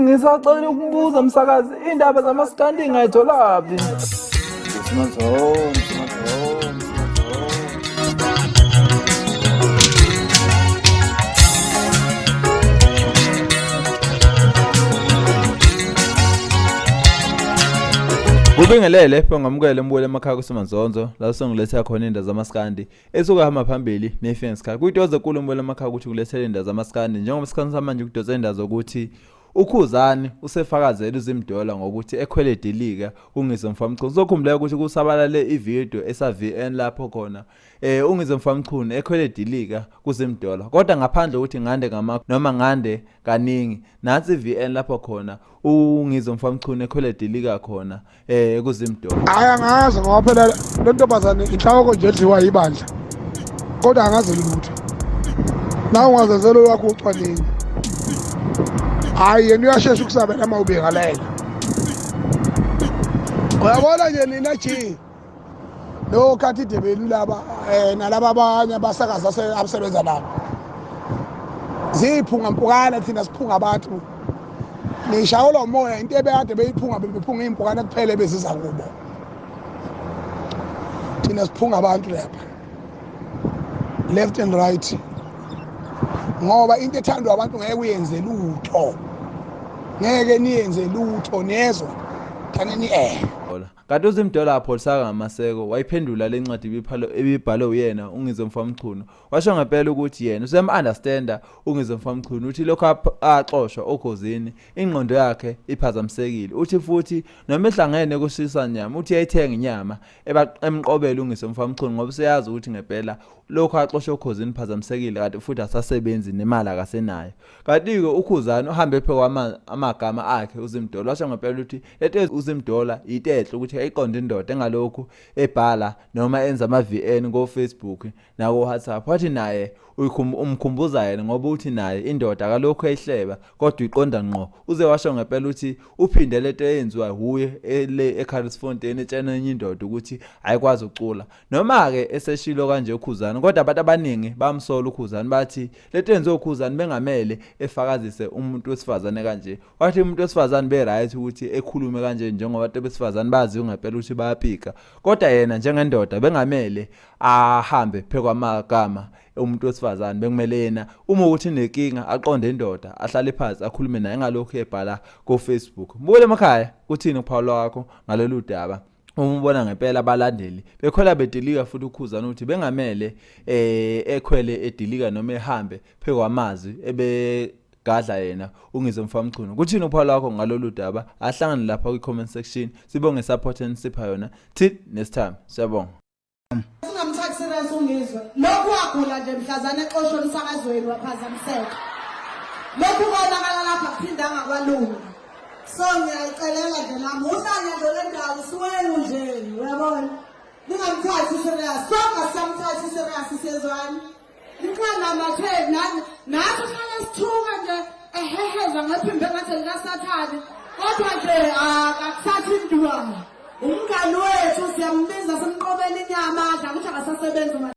Ngisacela ukubuza msakazi, indaba zamaskandi ngayitholaphi? Kubingelele ngamukele mbukele emakhaya kuSimanzonzo la songiletha khona indaba zamaskandi esuka hamba phambili nefence car kuyitoze kulu mbukele emakhaya ukuthi kulethele indaba zamaskandi njengoba isikhathi samanje kudoze indaba zokuthi uKhuzani usefakazela uZimdola ngokuthi ekhwele dilika uNgizwe Mfamchunu. Uzokhumbuleka ukuthi kusabalale ivideo esa-VN lapho khona uNgizwe Mfamchunu ekhwele dilika kuZimdola. Kodwa ngaphandle ukuthi ngande ngama noma ngande kaningi, nansi i-VN lapho khona uNgizwe Mfamchunu ekhwele dilika khona kuZimdola. Hayi angazi ngoba phela le ntombazane inhloko nje edliwa yibandla. Kodwa angazi lutho. Nawe ungazenzela olwakho ucwaningo. Hayi yena uyashesha ukusabela uma ubingelela. Uyabona nje nina G. No khathi debelu laba nalaba abanye abasakaza abasebenza nabo. Ziphunga mpukane thina siphunga abantu. Nishawula umoya into ebekade beyiphunga bebephunga iy'mpukane kuphela ebeziza kubo. Thina siphunga abantu lapha. Left and right. Ngoba into ethandwa abantu ngeke uyenze lutho. Ngeke niyenze lutho niyezwa. Thaneni Kanti uZimdola apholisaka ngamaseko wayiphendula le ncwadi ibibhalwe uyena uNgizwe Mfamchunu. Washo ngempela ukuthi yena usem-understanda uNgizwe Mfamchunu, uthi lokhu axoshwa okhozini ingqondo yakhe iphazamisekile. Uthi futhi noma ehlangene kushisa nyama uthi uyayithenga inyama emqobela uNgizwe Mfamchunu ngoba useyazi ukuthi ngempela lokhu axoshwe okhozini phazamisekile kanti futhi asasebenzi nemali akasenayo. Kanti-ke uKhuzani uhambe phe amagama akhe uZimdola washo ngempela ukuthi lento uZimdola yinto ukuthi ayiqonde indoda engalokhu ebhala noma enza ama-VN ko-Facebook nako-WhatsApp. Wathi naye umkhumbuza yena ngoba uthi naye indoda akalokhu eyihleba kodwa uyiqonda ngqo. Uze washo ngempela ukuthi uphinde lento eyenziwa wuye le eCarisfontein etshena enye indoda ukuthi ayikwazi ukucula. Noma-ke eseshilo kanje uKhuzani kodwa abantu abaningi bamsola uKhuzani bathi lento yenziwe uKhuzani bengamele efakazise umuntu wesifazane kanje. Wathi umuntu wesifazane be-right ukuthi ekhulume kanje njengoba abantu besifazane baziwa ngempela ukuthi bayapika. Kodwa yena njengendoda bengamele ahambe phekwamagama umuntu wesifazane, bekumele yena uma ukuthi unenkinga aqonde indoda ahlale phansi akhulume naye engalokhu ebhala ko-Facebook. Mbukele emakhaya kuthini ukuphawula kwakho ngalolu daba? Uma ubona ngempela abalandeli bekhwela bedilika futhi uKhuzani ukuthi bengamele ekhwele edilika noma ehambe phekwamazwi ebegadla yena uNgizwe Mfamchunu. Kuthini ukuphawula kwakho ngalolu daba? Ahlangane lapha kwi-comment section. Sibonge support enisipha yona. Till next time. Siyabonga. Singamthathi serious uNgizwe. Lokhu wagula nje mhlazane exoshwa emsakazweni waphazamiseka. Lokhu konakala lapha kuphindanga kwalunga. So ngiyayicelela nje nami uhlanya nje le ndawo siwengu nje uyabona. Ningamthathi serious. Sonke samthathi serious siyezwani. Niqanamatheli nani nathi uhlale sithuka nje eheheza ngephimbo engathi likaSathane. Kodwa nje akakusathi indwana. Umngani wethu siyambiza simqobela inyama adla ukuthi akasasebenzi.